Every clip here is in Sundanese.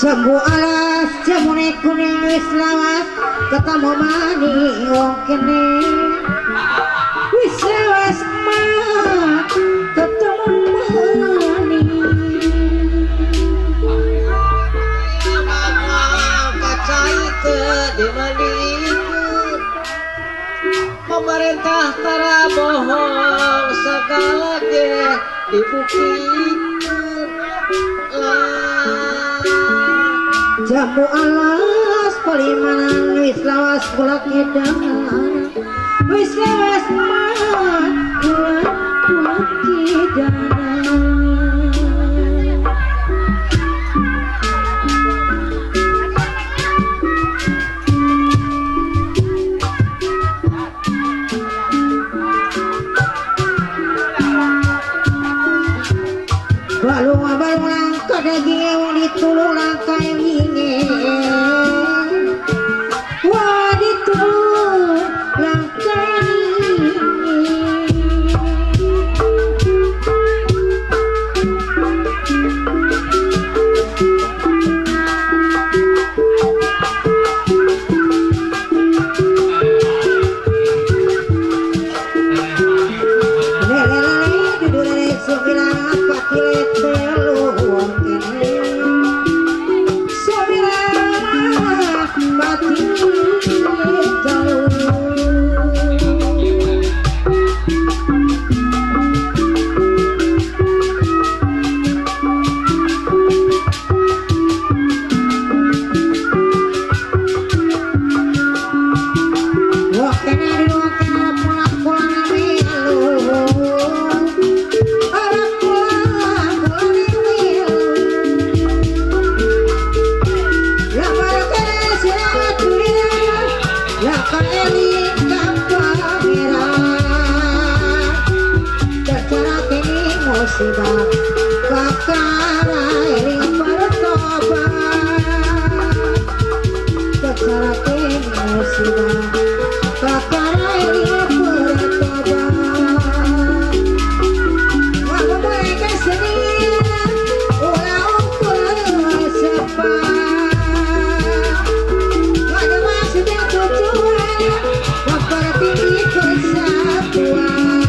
Jambu alas jamune kuning wis lawas ketemu mani wong kene wis lawas mah ketemu mani pemerintah tara bohong segala ge dibuktikan lah. Jambu alas palimanan wis lawas kula kidanan wis lawas mah kula kidanan. Balung langka daging wong ditulung langka wingi wah ditulung langka wingi lele lele dudure sumilang patile telu wong kene sumilang patile telu. Wong kene wong kene pulang-pulang melu ora pulang pulang melu la barokah sirat la kaeli kampangira tercara kini musibah bakara eling bertobat tercara kini musibah bakara eling bertobat. Walau mereka sendiri ulah ukur sepa ada maksudnya tujuan mempertinggi persatuan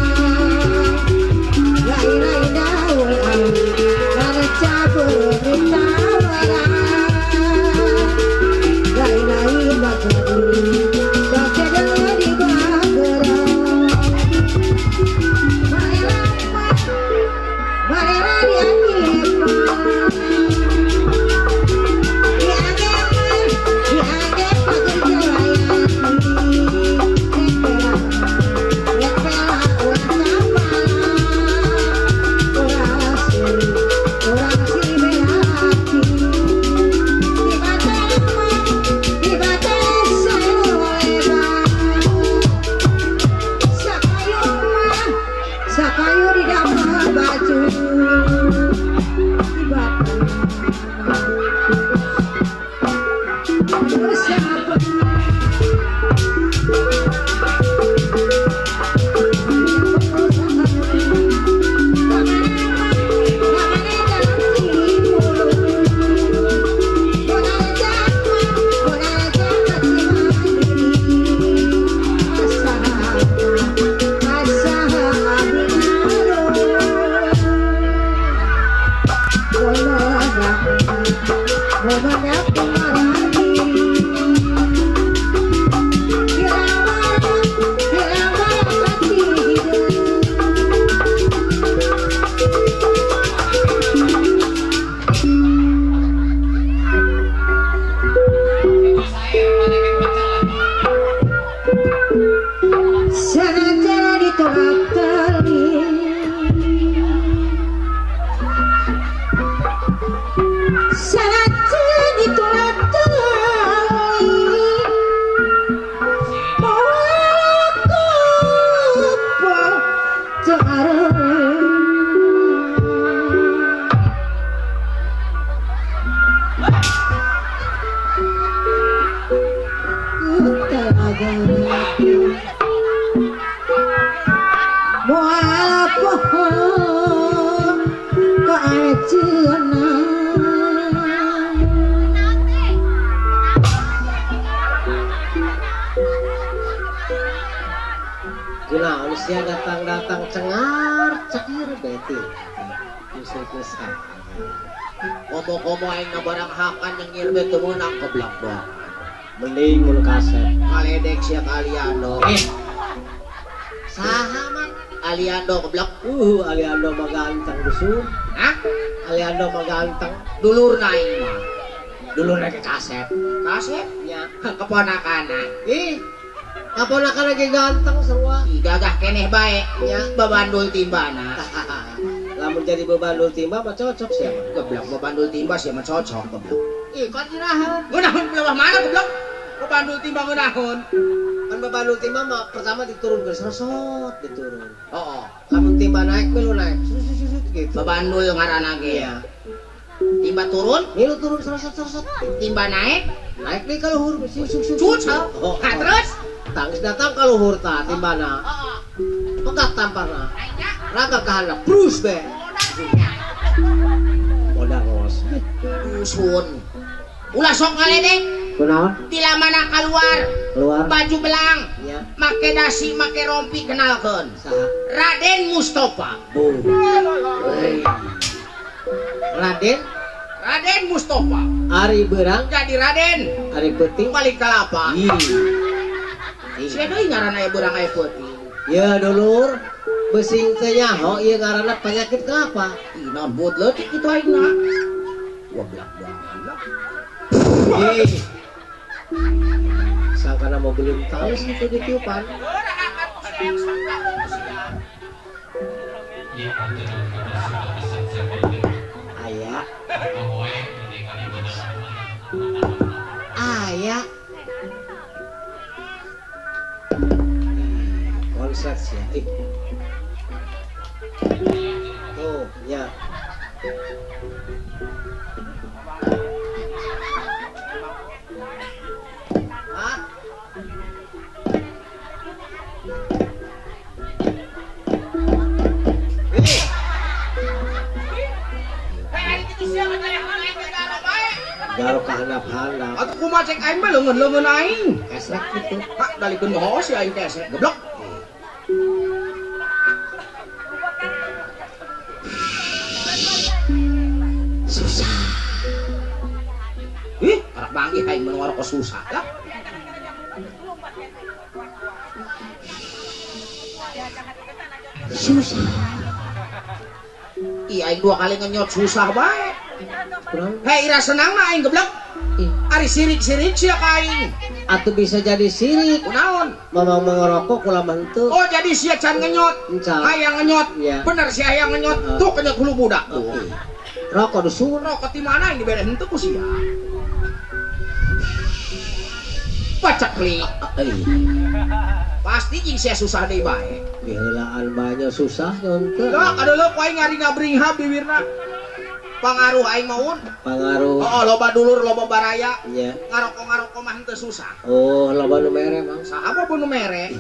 la ilaha illallah lan berita la ilaha illallah Sia datang-datang cengar cengir beti. Musik-musik. Komo-komo aing ngabarang hakan nyengir be teu meunang goblok doang. Mending mun kaset. Ngaledek sia ka Aliando. Saha mah? Aliando goblok. Aliando mah ganteng dusun. Hah? Aliando mah ganteng. Dulurna aing mah. Dulurna ke kaset. Kaset? Nya. Keponakanna. Ih. Kaponakan lagi ganteng sarua. Gagah keneh bae. Nya. Babandul timbana. Lamun jadi babandul timba mah cocok sia mah. Goblok babandul timba sia mah cocok goblok. Ih, kan ngeunaheun. Ngeunaheun leuwih mana goblok? Babandul timba ngeunaheun. Kan babandul timba mah pertama diturunkeun serosot diturun. Heeh. Lamun timba naik milu naik. Susut gitu. Babandul ngaranna ge. Iya. Timba turun, milu turun serosot serosot. Timba naik, naik deui ka luhur suk suk suk. Cuc. Ha terus tangis datang ka luhur tah timbana. Heeh. Pegat tamparna. Raga ka handap brus be. Modal ngos. Dusun. Ulah sok ngaledek. Kunaon? Di mana keluar? Keluar. Baju belang. Ya. Make dasi, make rompi kenalkeun. Saha? Raden Mustafa. Bu. Raden? Raden Mustafa. Ari beurang jadi Raden. Ari peuting balik kalapa. Sia deui ngaranna aya beurang aya peuting. Ya dulur, besing teh nyaho ieu ngaranna penyakit kelapa. Ih naon buat leutik kitu aingna. Goblok banget. Ih. Sangkana mau belum tahu gitu ditiupan. Aya. Aya. Konslet ya. Ih. Tuh, ya. Hah? Garo kahandap-handap. Atuh kumaha cek aing mah leungeun-leungeun aing. Kesrek kitu. Hak dalikeun moho si aing kesrek goblok. Susah. Ih, karak banggih aing mun ngaroko susah lah. Susah. Ih, aing dua kali ngenyot susah bae. Hei, ira senang mah aing goblok. Ari sirik-sirik sia ka aing. Atuh bisa jadi sirik. Kunaon? Mamang ngerokok kula mah henteu. Oh, jadi sia can ngenyot. Encan. Hayang ngenyot. Ya. Bener sia hayang ngenyot. Tuh kenyot hulu budak tuh. Rokok dusun. Rokok di mana yang dibere henteu ku sia. Pacaklik. Pasti jeung sia susah deui bae. Diheulaan banyak susah henteu. Lah kadeuleu ku aing ngari ngabringha bibirna. Pangaruh aing maun. Pangaruh. Oh, loba dulur, loba baraya. Iya. Ngaroko-ngaroko mah henteu susah. Oh, loba nu mere mang. Saha mah nu mere?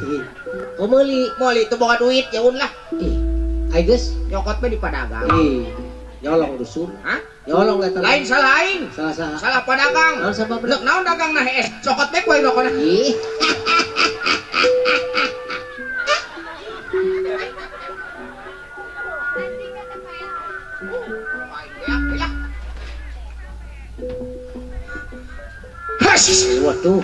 Oh, meuli. Meuli teu boga duit ya un lah. Ih. Ai geus nyokot mah di padagang. Ih. Nyolong dusun. Hah? Nyolong eta. Lain salah aing. Salah saha? Salah padagang. Naon sababna? Leuk naon dagangna hees. Cokot bae ku aing rokona. Ih. Waduh,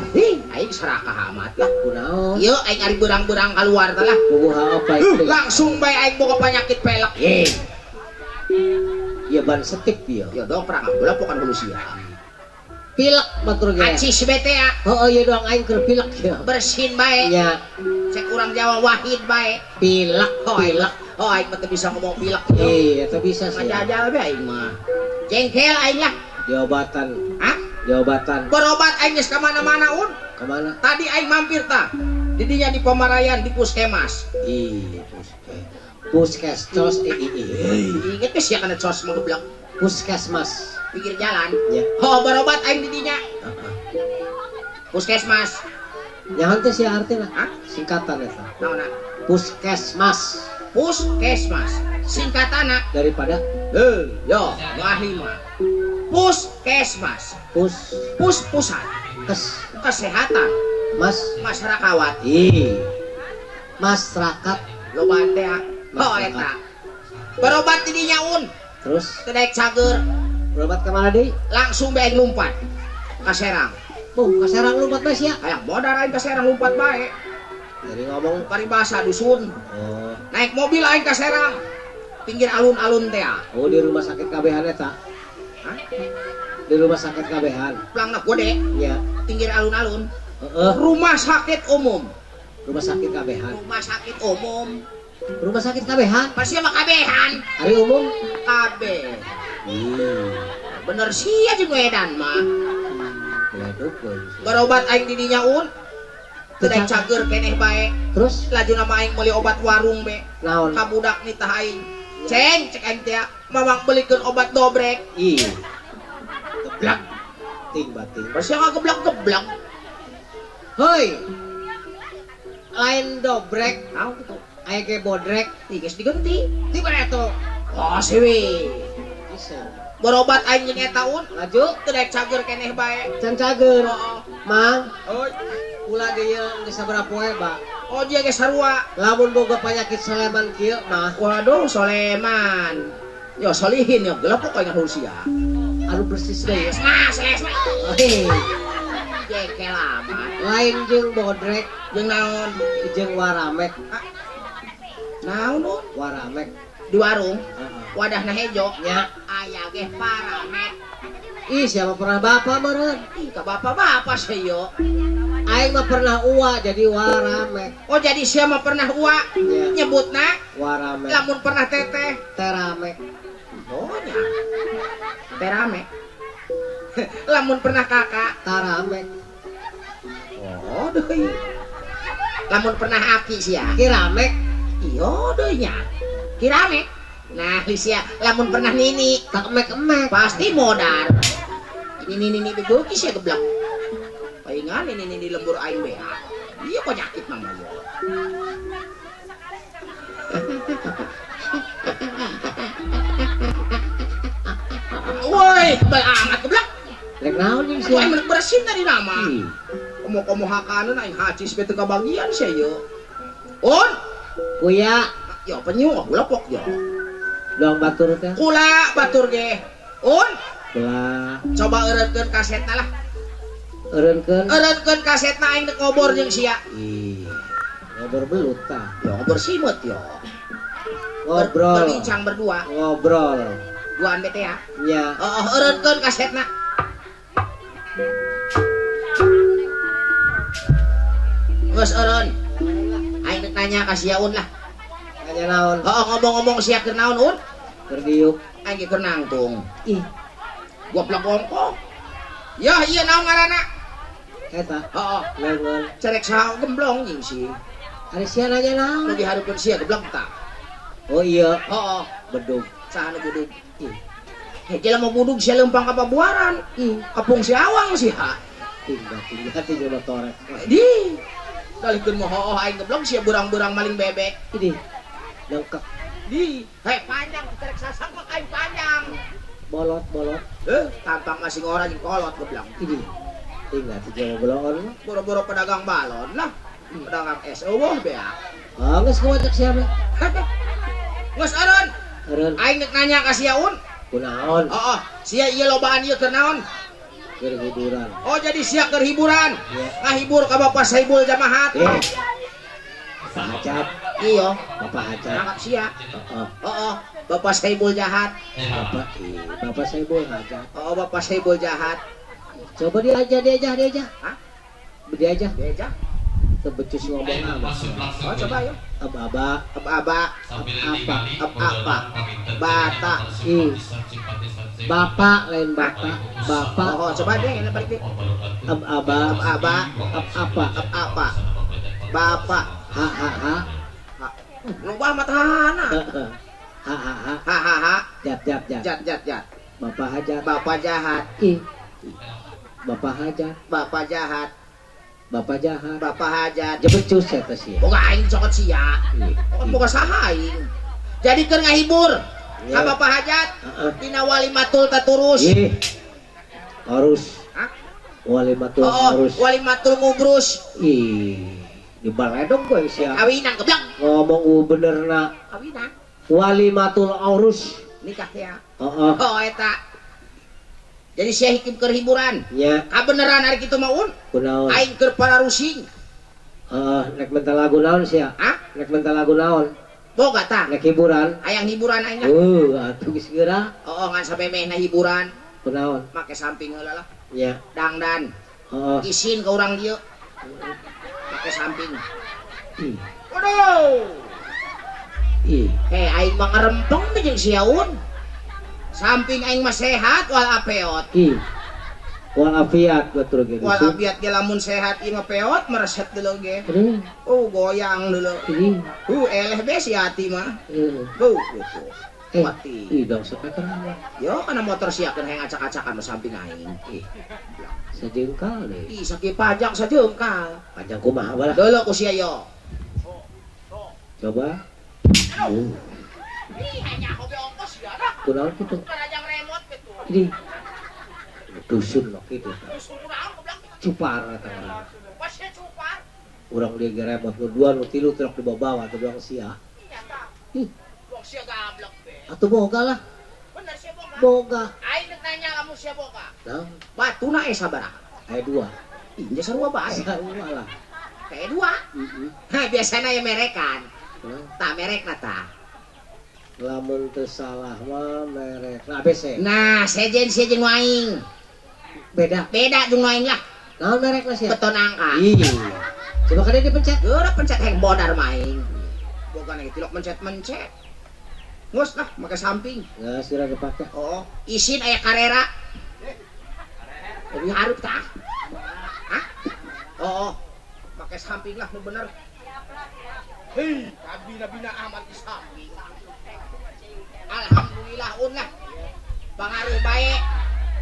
aing serakah amat lah. Kunaon? Ieu aing ari beurang-beurang keluar teh lah. Puguh apa itu? Langsung bae aing boga penyakit pelek. Ye. Ieu ban setip ieu. Ya dong perang bola bukan hulu sia. Pilek batur ge. Acis bete ya. Heeh, ieu doang aing keur pilek ya. Bersin bae. Nya. Cek urang Jawa wahid bae. Pilek, pilek. Oh, aing mah teu bisa ngomong pilek. Iya, teu bisa sih. Ngajajal bae aing mah. Jengkel aing lah. Diobatan. Hah? Diobatan. Berobat aing geus ka mana-mana un. Kemana? Tadi aing mampir tah. Didinya di Pamarayan di Puskesmas. Ih, puskes. Puskes ih. Inget geus sia kana cos mah goblok. Puskesmas. Pinggir jalan. Ya. Oh, berobat aing didinya. Heeh. Puskesmas. Nyaho teh sia artina? Hah? Singkatan eta. Naonna? Puskesmas. Puskesmas. Singkatanna daripada heuh, yo, nu ahli mah. Puskesmas. Pus pus pusat. Kes kesehatan. Mas masyarakawat. Ih. Masyarakat. Loba teh. Oh eta. Berobat di dinya un. Terus teu daek cager. Berobat ka mana deui? Langsung bae lumpat ka Serang. Oh, ka Serang lumpat bae sia. Hayang modar aing ka Serang lumpat bae. Jadi ngomong paribasa dusun. Oh. Naik mobil aing ka Serang. Pinggir alun-alun teh. Oh, di rumah sakit kabehan eta. Hah? Di rumah sakit kabehan. Pelangna gede. Iya. Pinggir alun-alun. Heeh. Rumah sakit umum. Rumah sakit kabehan. Rumah sakit umum. Rumah sakit kabehan. Pasti mah kabehan. Ari umum kabeh. Bener sih aja edan mah. Berobat aing di dinya un. Teu daek cager keneh bae. Terus laju nama aing meuli obat warung be. Naon? Ka budak nitah aing. Ceng cek aing teh mamang belikeun obat dobrek. Ih. Geblak. Ting bating. Pasti ngageblak-geblak. Hoi. Lain dobrek, naon kitu? Aya ge bodrek, ih geus digenti. Ti mana eta? Oh, siwi. Bisa. Berobat aing jeung eta un, laju teu daek cager keneh bae. Can cager. Heeh. Mang, hoi. Ulah deui geus sabaraha poe, Pak. Oh, dia geus sarua. Lamun boga panyakit Soleman kieu mah. Waduh, Soleman. Yo solihin yo gelepok aing sia. Anu persis deui. Mas, les. Hei. Jengkel amat. Lain jeung bodrek, jeung naon? Jeung waramek. Naon un? Waramek di warung. Wadahna hejo nya. Aya ge paramek. Ih, siapa pernah bapak meureun? Ih, ka bapak-bapak sih yo. Aing mah pernah ua jadi waramek. Oh, jadi sia mah pernah ua. Nyebutna waramek. Lamun pernah teteh teramek. Oh nya. Teramek. Lamun pernah kakak taramek. Oh deui. Lamun pernah aki sia. Kiramek. Iyo deui nya. Kiramek. Nah, sia lamun pernah nini tak emek-emek pasti modar. Ini nini nini begoki sia geblak. Palingan ini nini lembur aing bea. Iya kok nyakit mama yo. Woi, kebal amat geblak. Rek naon jeung sia? Aing bersin tadi nama. Komo-komo hakaneun aing hacis be teu kabagian sia yo. Un, kuya. Yo penyu lepok yo. Doang batur teh. Kula batur ge. Un, kula. Coba eureunkeun kasetna lah. Eureunkeun. Eureunkeun kasetna aing teh ngobor jeung sia. Ih. Ngobor belut tah. Yo ngobor simut yo. Ngobrol. Berbincang berdua. Ngobrol. Duaan bete ya. Nya. Heeh, eureunkeun kasetna. Geus eureun. Aing rek nanya ka sia un lah. Nanya naon? Heeh, ngomong-ngomong sia keur naon un? Keur diuk. Aing keur nangtung. Ih. Goblok ongkoh. Yah, ieu naon ngaranna? Eta. Heeh. Leungeun. Cerek saha gemblong jeung si. Ari sia nanya naon? Nu dihareupeun sia geblek tah. Oh iya. Heeh, bedug. Saha nu budug? Ih. Heh, jelema budug sia leumpang ka pabuaran. Ih, kapung si awang sia. Ih, batin jelema torek. Di. Dalikeun mah hooh aing geblek sia beurang-beurang maling bebek. Ini. Dengkek. Di. Heh, panjang cerek sasangkok aing panjang. Bolot-bolot. Tampang masih ngora jeung kolot geblek. Ini. Tinggal ti jelema bolongan. Boro-boro pedagang balon lah. Pedagang es eueuh bea. Ah, geus kuat cek sia mah. Geus eureun. Eureun. Aing rek nanya ka sia un. Kunaon? Heeh, sia ieu lobaan ieu keur naon? Keur hiburan. Oh, jadi sia keur hiburan. Iya. Ngahibur ka Bapak Saibul Jamahat. Bapak Hajat. Iya, Bapak Hajat. Nangkap sia. Heeh. Heeh, Bapak Saibul Jahat. Bapak Saibul Hajat. Oh, Bapak Saibul Jahat. Coba dia aja, dia aja. Hah? Dia aja. Dia aja. Tebecus ngomong apa? Oh, coba yuk. Aba-aba, aba-aba, apa, apa, bata, i, bapak lain bapak, bapak. Oh, coba deh, ini balik deh. Aba, aba, apa, apa, bapak, ha ha ha, lubah matahana, ha ha ha, ha ha ha, jat jat jat, jat jat jat, bapak hajat, bapak jahat, i, bapak hajat, bapak jahat. Bapak jahat, bapak hajat. Jebecus eta sia. Boga aing cokot sia. Boga saha aing. Jadi keur ngahibur ka bapak hajat dina walimatul taturus. Ih. Harus. Hah? Walimatul harus. Walimatul ngubrus. Ih. Di baledog gue sia. Kawinan goblok. Ngomong benerna. Kawinan. Walimatul aurus. Nikah teh. Heeh. Oh eta. Jadi sia hikim keur hiburan. Nya. Kabeneran ari kitu mah un. Kunaon? Aing keur pararusing. Heeh, rek menta lagu naon sia? Hah? Rek menta lagu naon? Boga tah. Rek hiburan. Hayang hiburan aing lah. Atuh geus geura. Oh, ngan samemehna hiburan. Kunaon? Make samping heula lah. Nya. Dangdan. Heeh. Isin ka urang dieu. Make samping. Ih. Waduh. Ih. Heh, aing mah ngarempeng teh jeung sia un. Samping aing mah sehat wal apeot. Ih. Wal afiat batur ge. Wal afiat ge lamun sehat ieu mah peot mereset deuleu ge. Oh, goyang deuleu. Ih. Eleh be si hati mah. Heeh. Beuh gitu. Mati. Ih, dong sapeter. Yo kana motor sia keur hayang acak-acakan mah samping aing. Ih. Sajengkal deh. Ih, sakieu pajak sajengkal. Panjang kumaha balah. Deuleu ku sia yo. Coba. Aduh. Ih, hanya hobi ongkos ya dah. Kunaon kitu? Karajang remote kitu. Ini. Dusun lo kitu. Dusun kunaon goblok? Cupar eta ngaranna. Pas sia cupar. Urang dia ge remote nu dua nu tilu truk dibawa-bawa teh buang sia. Iya tah. Ih. Buang sia gablek be. Atuh boga lah. Bener sia boga. Boga. Aing rek nanya lamun sia boga. Naon? Batuna eh sabaraha? Aya dua. Ih, nya sarua bae. Sarua lah. Kayak dua. Heeh. Hah, biasana ya merekan. Naon? Tah merekna tah. Lamun teu salah mah merek ABC. Nah, sejen nu aing. Beda. Beda jeung nu aing lah. Naon merekna sia? Beton angka. Ih. Coba kade dipencet. Geura pencet heng bodar mah aing. Boga na tilok mencet-mencet. Ngus lah make samping. Geus geura dipake. Oh, isin aya karera. Lebih hareup tah. Hah? Oh, make samping lah nu bener. Hei, kabina-bina amat di samping. Alhamdulillah un lah. Pangaruh baik,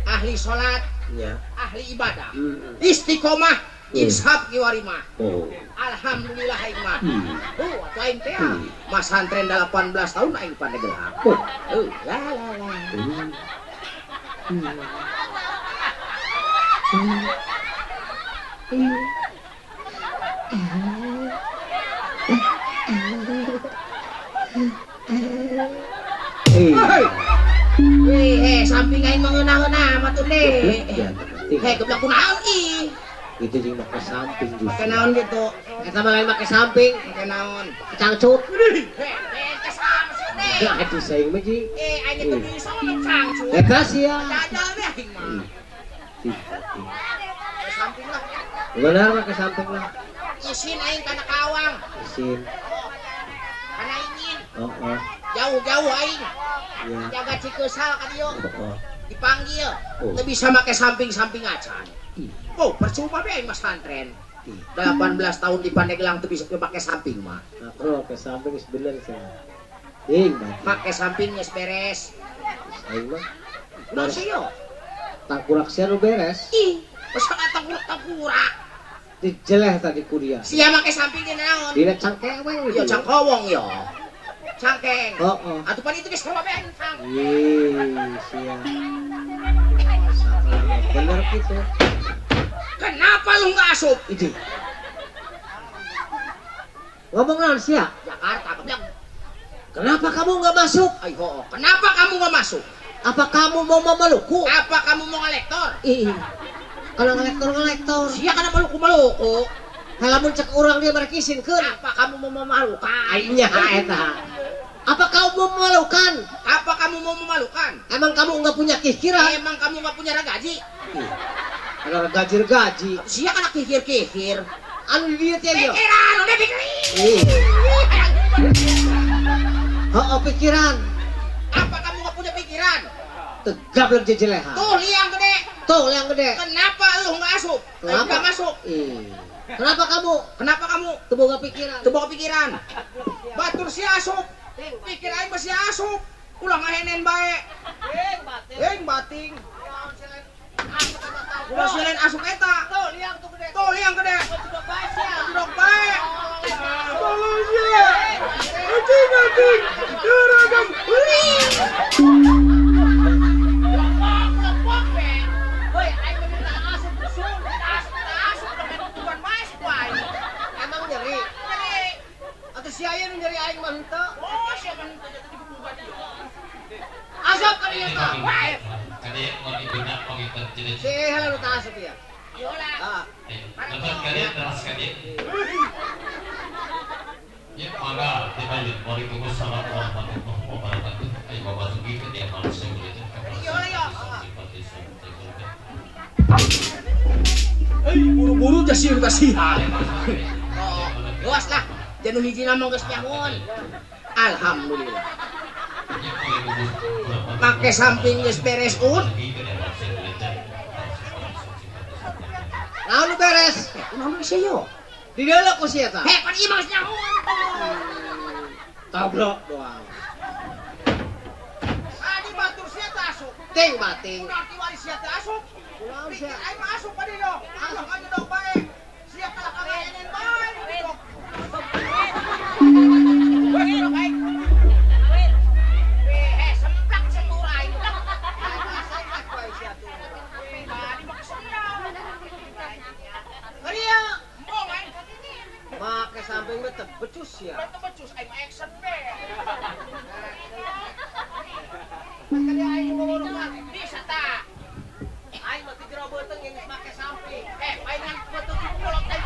ahli salat, ya. Ahli ibadah. Istiqomah, insaf kiwarimah. Oh. Alhamdulillah aing mah. Atuh aing teh masantren 18 tahun aing Pandeglang. Oh. La la la. Hei, samping aing mengeunah-eunah mah tuh deh. Hei, goblok kunaon ih. Itu jeung make samping justru. Make naon gitu? Eta mah lain make samping, make naon? Cangcut. Hei, teh sama sih deh. Aduh saing mah ji. Aing teu bisa ngomong cangcut. Eta sia. Jajal we aing mah. Make samping lah. Benar make samping lah. Isin aing kana kawang. Isin. Kana ingin. Heeh. Jauh-jauh aing. Ya. Jaga Cikeusal ka dieu. Oh. Dipanggil. Oh. Teu bisa make samping-samping acan. Oh, percuma be aing mah santren. 18 tahun di Pandeglang teu bisa make samping mah. Makro make samping geus bener sia. Ding, make samping geus beres. Aing mah. Kunaon sia yo? Tangkurak sia nu beres. Ih, masa tangkurak-tangkurak. Dijeleh tadi ku dia. Sia make samping dina naon? Dina cangkeweng. Yo cangkowong yo. Cangkeng. Heeh. Atuh pan itu geus sarua be aing tang. Ih, sia. Bener gitu. Kenapa lu nggak asup? Iji. Ngomong naon sia? Jakarta goblok. Kenapa kamu nggak masuk? Ai hoo. Kenapa kamu nggak masuk? Apa kamu mau memelukku? Apa kamu mau ngelektor? Ih. Kalau ngelektor-ngelektor. Sia kana meluku-meluku. Lamun cek urang dia mereka isinkeun. Apa kamu mau memalukan? Nya eta. Apa kau mau memalukan? Apa kamu mau memalukan? Emang kamu nggak punya kikiran? Emang kamu nggak punya regaji? Kalau regaji-regaji. Sia kana kikir-kikir. Anu di dieu teh yo. Pikiran, udah pikiran. Heeh, pikiran. Apa kamu nggak punya pikiran? Tegablek jejelehan. Tuh liang gede. Tuh liang gede. Kenapa lu nggak asup? Kenapa nggak masuk? Kenapa kamu? Kenapa kamu? Teu boga pikiran. Teu boga pikiran. Batur sia asup. Pikir aing mah sia asup. Ulah ngahenen bae. Ing bating. Ulah sia lain asup eta. Tuh liang tuh gede. Tuh liang gede. Judok bae sia. Judok bae. Tolong sia. Anjing anjing. Duragam. kadieu mun ibuna panginten jadi. Si heula nu tah asup ieu. Yola. Lebat kadieu teras kadieu. Ya mangga tiba Waalaikumsalam warahmatullahi wabarakatuh. Ayo Bapak Sugi ke dia manusia gitu. Eh buru-buru jasir kasihan. Oh, luas lah. Janu hiji mah geus nyamun. Alhamdulillah. Make samping geus beres un. Naon nu beres? Kunaon geus yo? Dideuleu ku sia tah. Heh, pan ieu mah geus nyamun. Tablok doang. Adi batur sia teh asup. Ting bating. Udah kiwari sia teh asup. Kunaon sia? Aing mah asup ka dieu. Asup ka dieu bae. Sia kalah ka ngayanin bae. Weh, dok aing. Weh, semplak setur aing. Karieu. Embong aing. Make samping mah teu becus ya. Teu becus aing mah action be. Kali aing ngomong bisa ta. Aing mah ti jero beuteung yang geus make samping. Eh, mainan beuteung di kolot teh.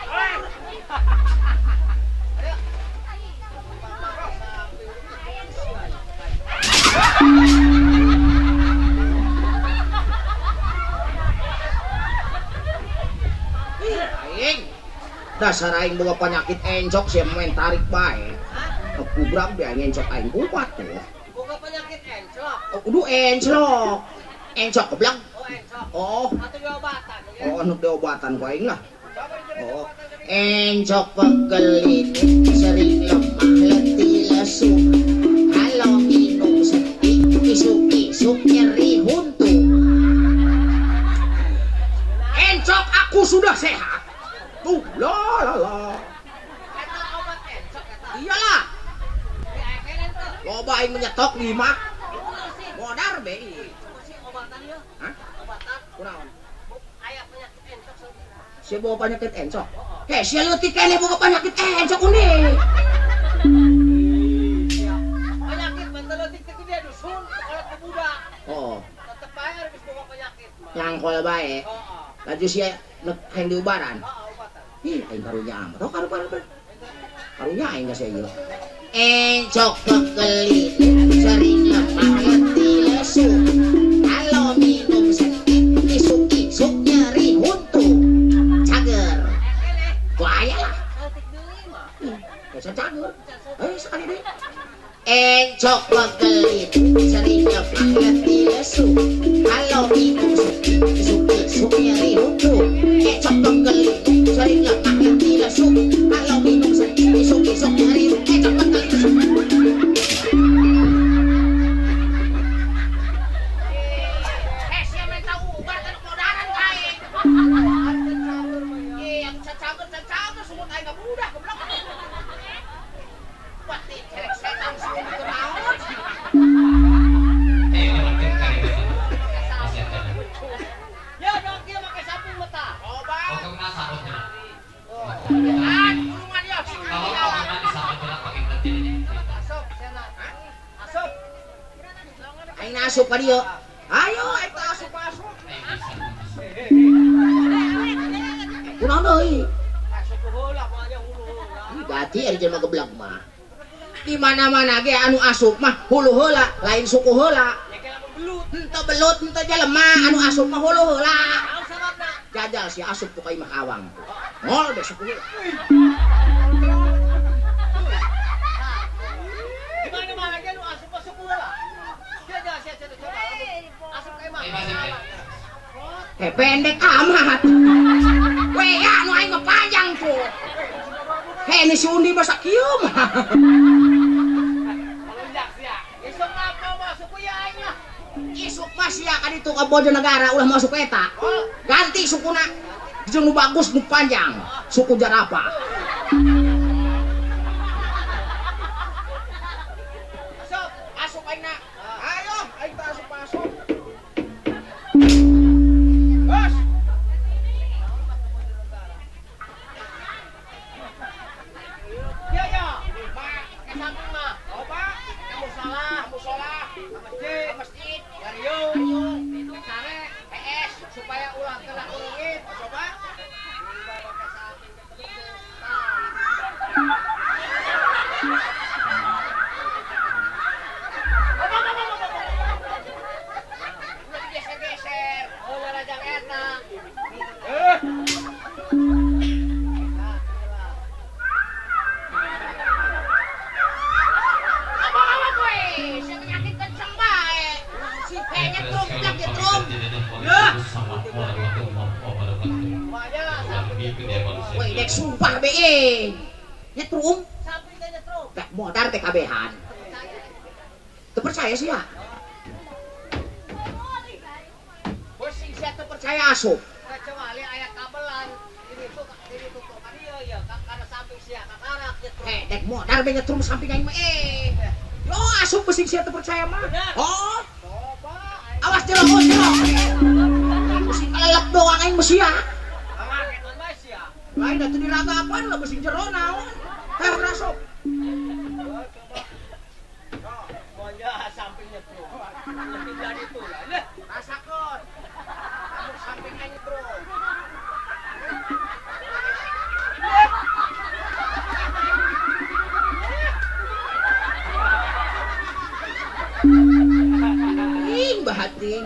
Ayo. Aing dasar aing boga penyakit encok sia main tarik bae. Kubrak be aing encok aing kuat tuh. Boga penyakit encok. Oh, kudu encok. Encok goblok. Oh, encok. Oh. Atuh diobatan ya. Oh, anu diobatan ku aing lah. Oh. Encok pegel ini sering lemah letih lesu. Kalau minum sedih isuk-isuk nyeri huntu. Encok aku sudah sehat. Tuh, la la la. Eta obat encok eta. Iyalah. Loba aing menyetok 5. Modar be. Obatan ieu. Hah? Obatan. Kunaon? Aya penyakit encok saeutik. Sia bawa penyakit encok. Heh, sia leutik keneh boga penyakit encok unih. Penyakit mah teu leutik teh gede dusun, kolot ke budak. Oh. Tetep bae geus boga penyakit mah. Nyangkol bae. Heeh. Laju sia nek hayang diubaran. Heeh, obatan. Ih, aing karunya amat. Oh, karu. Karunya aing ka sia ieu. Encok pegel sering lemah letih lesu. Kalau minum sedikit isuk-isuk nyeri huntu. Cager. Bahaya lah. Bisa cager. Sekali deh. Encok pegel sering lemah letih lesu. Kalau minum sedikit isuk-isuk nyeri huntu. Encok pegel sering lemah letih lesu. Kalau minum sedikit isuk-isuk nyeri huntu. Encok pegel lesu. Asup ka dieu. Ayo eta asup asup. Kunaon deui? Asup heula mah nya hulu heula. Berarti ari jelema geblek mah. Di mana-mana ge anu asup mah hulu heula, lain suku heula. Ya ge lamun belut. Henteu belut henteu jelema anu asup mah hulu heula. Naon sababna? Jajal si asup ku ka imah awang. Ngol be suku heula. Di mana-mana ge anu asup mah suku heula. Eh pendek amat. Weh ya nu aing mah panjang tuh. Heh ini si Undi masa kieu mah. Melunjak sia. Isuk apa masuk ya aing lah. Isuk mah sia ka ditu ka Bojonegara ulah masuk eta. Ganti sukuna. Jeung nu bagus nu panjang, suku jerapah. Asup, asup aing na. Ayo, aing teh asup asup. Bos. Ya ya, Pak, ke samping mah. Oh, Pak, ke musala, musala, ke masjid, masjid, Dario. Nyetrum plak nyetrum. Woi dek sumpah be. Nyetrum. Teh modar teh kabehan. Teu percaya sih ya. Bosing sia teu percaya asup. Kecuali aya kabelan ini tuh ka dieu ya kana samping sia kakarak nyetrum. Eh dek modar be nyetrum samping aing mah eh. Yo asup bosing sia teu percaya mah. Oh. Awas jero jero. Bosing kalelep doang aing mah sia. Lain atuh diragapan lah bosing jero naon. Heh asup. Pokoknya samping nyetrum. Lebih dari itu lah. Rasakeun. Kamu samping aing nyetrum. Ing bahating.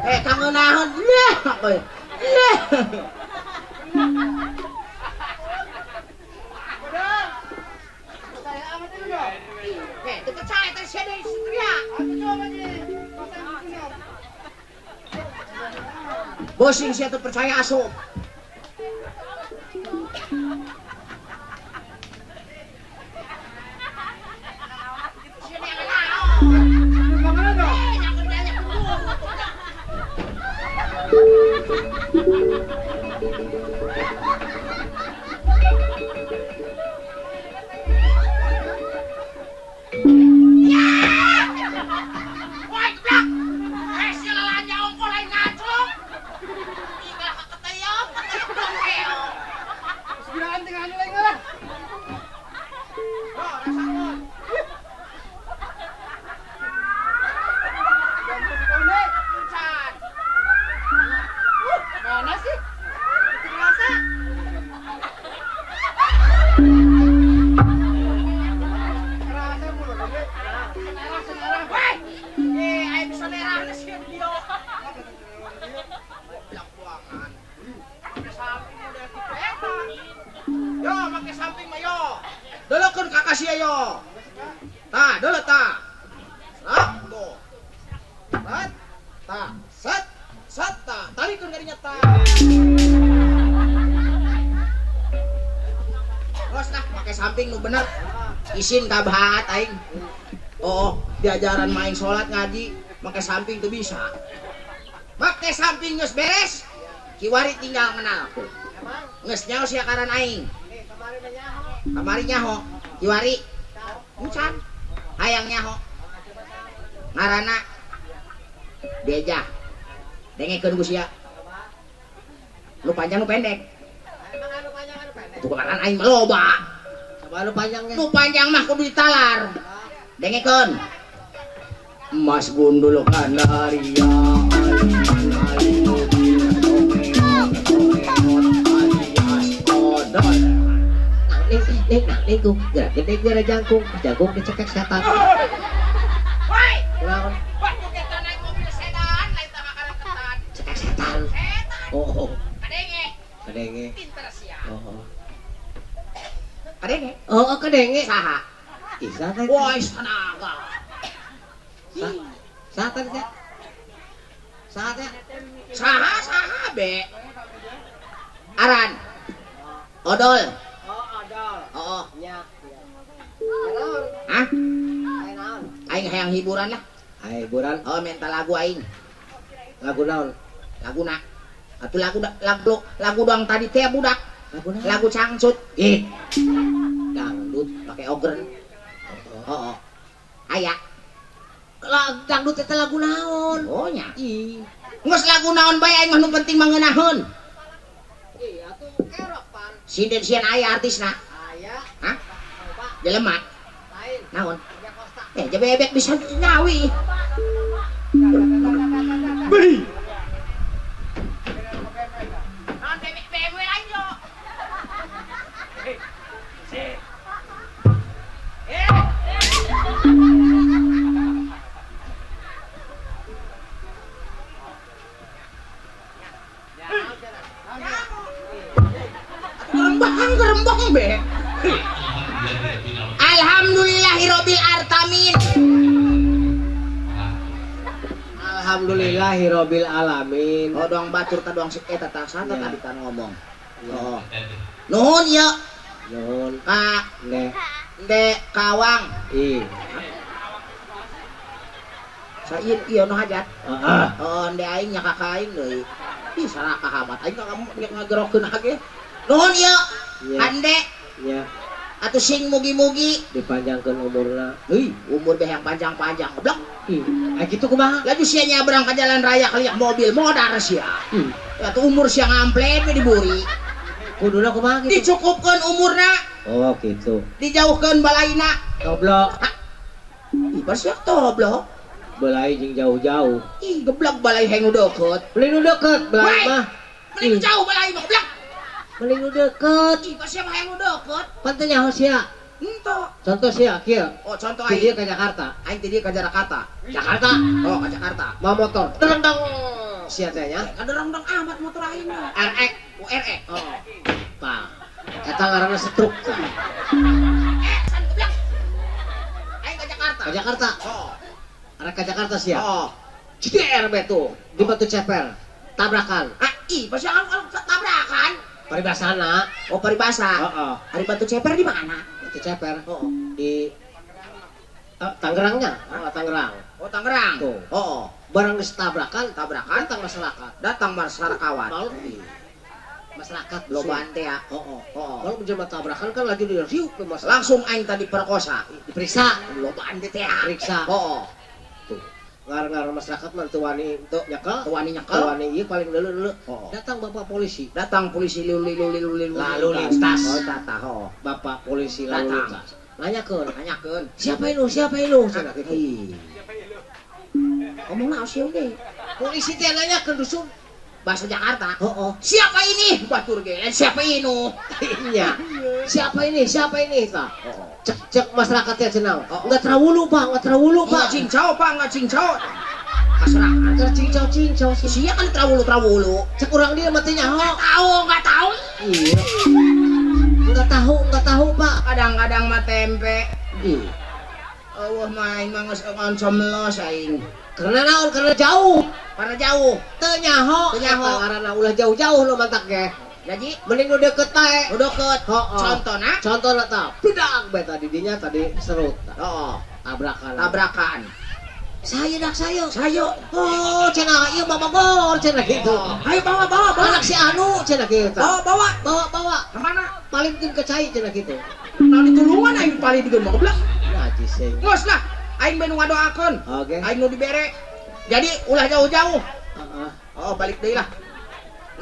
Eh kangeunahon. Leh kowe. Leh. Eh, teu percaya teh sia deui teriak. Bosing sia teu percaya asup. Isin kabahat aing. Oh, diajaran main sholat ngaji make samping tuh bisa. Make samping geus beres. Kiwari tinggal kenal. Geus nyaho sia karan aing. Kamari nyaho. Kiwari. Encan. Hayang nyaho. Ngaranna Deja. Dengekeun ku sia. Lu panjang lu pendek. Tuh ngaran aing mah loba. Lu panjangnya. Nu panjang mah kudu ditalar. Dengekeun. Mas gundul kanaria alias Ning ning ning gerak gede gerak jangkung, jangkung dicekek setan. Woi. Kunaon? Waktu kita naik mobil sedan lain tah makanan ketan. Cekek setan. Setan. Oh. Kadenge. Kadenge. Pinter sia. Oh. Kadenge? Oh, kadenge. Saha? Isa teh. Woi, tenaga. Saha tadi teh? Saha teh? Saha saha be. Aran. Odol. Oh, odol. Oh. Nya. Hah? Aing hayang hiburan lah. Hayang hiburan. Oh, minta lagu aing. Lagu naon? Lagu na. Atuh lagu lagu lagu doang tadi teh budak. Lagu naon? Lagu cangcut. Ih. Dangdut pakai ogren. Oh, oh. Aya. Lagu dangdut teh lagu naon? Oh nya. Ih. Geus lagu naon bae aing mah nu penting mangeunaheun. Ih, atuh kerok pan. Sinden sieun aya artisna. Aya. Hah? Jelema. Lain. Naon? Eh, jebebek bisa nyawi. Beli. Naon bebek BMW lain yo. Gerembang gerembang be. Alhamdulillahirabbil artamin. Alhamdulillahirabbil alamin. Oh doang batur ta doang si eta tah santet tadi kan ngomong. Oh. Nuhun ieu. Nuhun. Ka Nde. Nde Kawang. Ih. Sain ieu nu hajat. Heeh. Oh nde aing nya ka aing deui. Ih sarakah amat aing ngagerokeun ge. Nuhun ieu. Ande. Nya. Atuh sing mugi-mugi dipanjangkeun umurna. Heuy, umur beh yang panjang-panjang goblok. Ih, kitu kumaha? Laju sia nyabrang ka jalan raya kaliak mobil modar sia. Atuh umur sia ngamplet we diburi. Kuduna kumaha kitu? Dicukupkeun umurna. Oh, kitu. Dijauhkeun balaina. Goblok. Ih, sia toblok. Balai jeung jauh-jauh. Ih, geblak balai heng nu deukeut. Beli nu deukeut, balai mah. Beli nu jauh balai mah goblok. Beli nu deukeut. Ih, sia mah hayang nu deukeut. Pan teu nyaho sia. Henteu. Contoh sia kieu. Oh, contoh aing. Ti dieu ka Jakarta. Aing ti dieu ka Jakarta. Jakarta. Oh, ka Jakarta. Mawa motor. Terendang sia teh nya. Kaderengdeng amat motor aing mah. RX, URX. Oh. Tah. Eta ngaranna stroke tah. San goblok. Aing ka Jakarta. Ka Jakarta. Oh. Arek ka Jakarta sia. Oh. JDR be tuh di Batu Ceper. Tabrakan. Ah, ih, pasti tabrakan. Paribasana. Oh, paribasa. Heeh. Hari Batu Ceper di mana? Batu Ceper. Oh, di Tangerangnya. Oh, Tangerang. Oh, Tangerang. Tuh. Oh, barang geus tabrakan, tabrakan datang masyarakat. Datang masyarakawan. Malu masyarakat lobaan teh ya. Heeh. Heeh. Kalau jelema tabrakan kan lagi diriuk ke masyarakat. Langsung aing tadi perkosa, diperiksa. Lobaan teh ya. Periksa. Heeh. Tuh. Ngar-ngar masyarakat mah teu wani nyekel, teu wani nyekel. Teu wani ieu paling leuleuh-leuleuh. Oh. Datang bapak polisi. Datang polisi luli luli luli lalu lintas. Oh, tata oh. Bapak polisi lalu lintas. Nanyakeun, nanyakeun. Siapa itu? Siapa itu? Cenah kitu. Ngomong naon sih deui? Polisi teh nanyakeun dusun bahasa Jakarta. Heeh. Siapa ini? Batur ge. Siapa ini? Iya. Siapa ini? Siapa ini tah? Heeh. Cek masyarakat teh cenah. Enggak terawulu, Pak. Enggak terawulu, Pak. Enggak cincau, Pak. Enggak cincau. Masyarakat enggak cincau-cincau sih. Sia kan terawulu-terawulu. Cek urang dia mah teh nyaho. Enggak tahu, enggak tahu. Iya. Enggak tahu, enggak tahu, Pak. Kadang-kadang mah tempe. Ih. Eueuh mah aing mah geus ngoncomlos aing. Karena naon? Karena jauh. Karena jauh. Teu nyaho. Teu nyaho. Karena ulah jauh-jauh lo mantak ge. Jadi mending nu deukeut bae. Nu deukeut. Heeh. Contona? Contona tah. Budak bae tadi dinya tadi serut. Heeh. Tabrakan. Tabrakan. Saya dak sayo. Sayo. Oh, cenah ieu mah Bogor cenah kitu. Ayo bawa bawa bawa. Anak si Anu cenah kitu. Bawa bawa. Bawa bawa. Ka mana? Palingkeun ke cai cenah kitu. Nah ditulungan aing palingkeun mah goblok. Najis sih. Geus lah, aing bae nu ngadoakeun. Oke. Aing nu dibere. Jadi ulah jauh-jauh. Heeh. Oh, balik deui lah.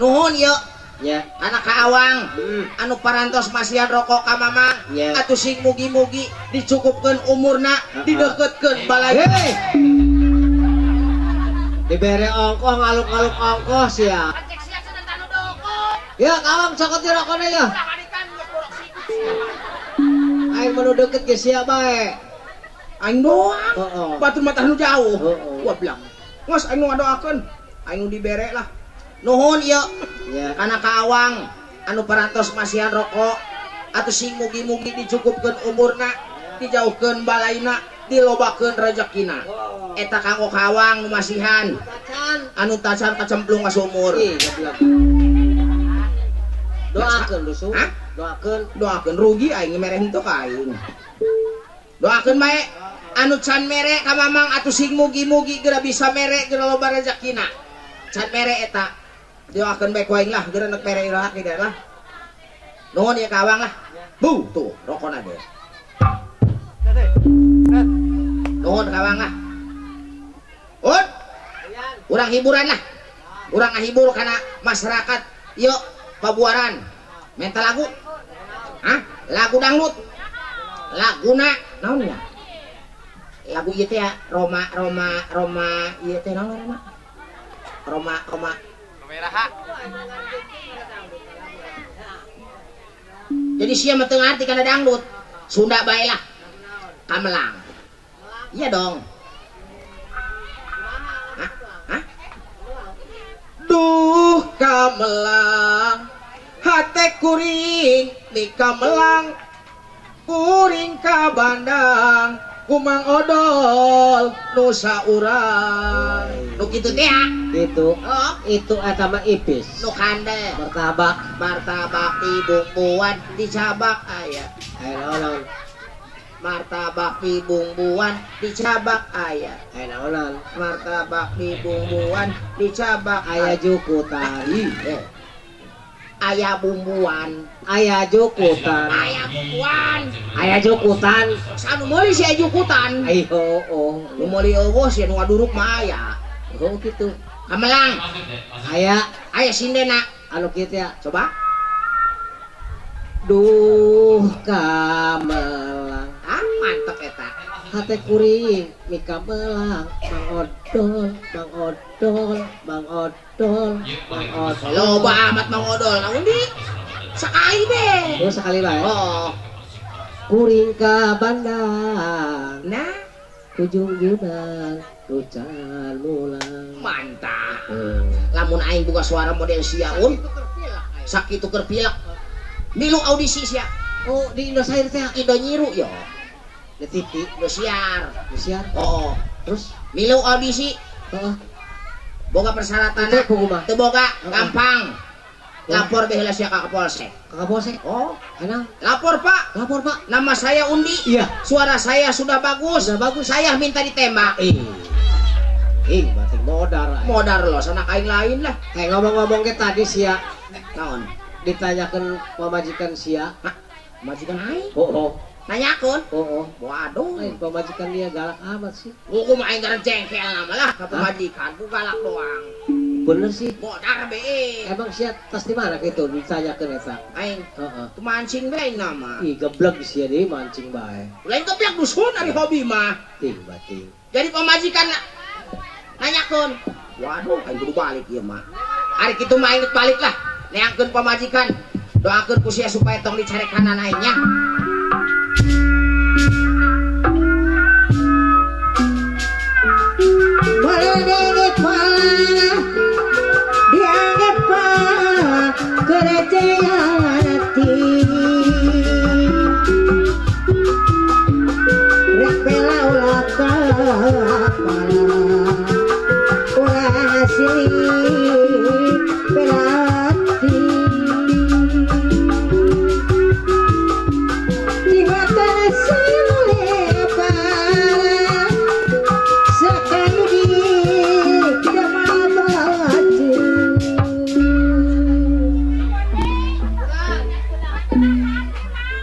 Nuhun ieu. Nya. Anak ka Awang, anu parantos masihan rokok ka Mamang, atuh sing mugi-mugi dicukupkeun umurna, dideukeutkeun balai. Hei. Dibere ongkoh ngaluk-ngaluk ongkoh sia. Cek sia cenah tanu deukeut. Ya, Kawang cokot di rokona ya. Aing mah nu deukeut ge sia bae. Aing doang. Heeh. Batur mah tah nu jauh. Heeh. Goblok. Geus aing nu ngadoakeun, aing nu dibere lah. Nuhun ieu. Ya. Kana ka Awang anu parantos masihan rokok atuh sing mugi-mugi dicukupkeun umurna, dijauhkeun balaina, dilobakeun rezekina. Eta kanggo ka Awang nu masihan. Anu tacan kacemplung ka sumur. Ih, goblok. Doakeun dusun. Hah? Doakeun, doakeun rugi aing mere henteu ka aing. Doakeun bae anu can mere ka Mamang atuh sing mugi-mugi geura bisa mere geura loba rezekina. Can mere eta. Doakeun bae ku aing lah, geura nek mere iraha kieu lah. Nuhun ieu ka Awang lah. Bu, tuh rokona deh. Nuhun ka Awang lah. Un. Urang hiburan lah. Urang ngahibur kana masyarakat ieu Pabuaran. Minta lagu. Hah? Lagu dangdut. Laguna naon ya? Lagu ieu teh ya, Roma Roma Roma ieu teh naon ngaranna? Roma Roma Jadi sia mah teu ngarti kana dangdut. Sunda bae lah. Kamelang. Iya dong. Hah? Hah? Duh kamelang hate kuring di kamelang kuring ka bandang Ku Mang Odol nu saurang. Nu kitu teh ya? Gitu. Oh, itu eta mah ipis. Nu kandel. Martabak. Martabak dibumbuan dicabak aya. Aya naon? Martabak dibumbuan dicabak aya. Aya naonan? Martabak dibumbuan dicabak aya jukutan. Aya bumbuan, aya jukutan, aya bumbuan, aya jukutan. Sanu meuli si aya jukutan. Ayo, oh, nu meuli eueuh si nu ngaduruk mah aya. Oh kitu. Kamelang. Aya, aya sindena. Anu kitu ya. Coba. Duh kamelang. Ah, mantep eta. Hate kuring mika melang, Mang Odol, Mang Odol, Mang Odol, Mang Odol. Loba amat Mang Odol naon di? Sakali be. Oh, sakali bae. Oh. Kuring ka bandang. Nah, ujung junan lucan mulang. Mantap. Lamun aing boga suara model sia un. Sakitu keur pilek. Milu audisi sia. Oh, di Indosiar teh. Indo nyiru yo. Di TV, Indosiar. Indosiar. Oh, terus milu audisi. Heeh. Boga persyaratan. Teu boga, gampang. Lapor be heula sia ka Kapolsek. Ka Kapolsek? Oh, kenapa? Lapor, Pak. Lapor, Pak. Nama saya Undi. Iya. Suara saya sudah bagus. Sudah bagus. Saya minta ditembak. Ih, berarti modar. Modar loh, sana kain lain lah. Kayak ngomong-ngomong ke tadi sia. Naon? Ditanyakan pamajikan sia. Hah? Pamajikan aing? Oh, oh. Nanyakeun? Oh, oh. Waduh. Lain pamajikan dia galak amat sih. Hukum aing gara jengkel nama lah ka pamajikan, ku galak doang. Bener sih. Modar be. Emang sia tas di mana gitu ditanyakeun eta? Aing. Heeh. Tu mancing bae nama. Ih, geblek sia deui mancing bae. Lain geblek dusun ari hobi mah. Ting bating. Jadi pamajikan nanyakeun. Waduh, aing kudu balik ieu mah. Ari kitu mah aing balik lah. Neangkeun pamajikan. Doakeun ku sia supaya tong dicarekanan aing nya.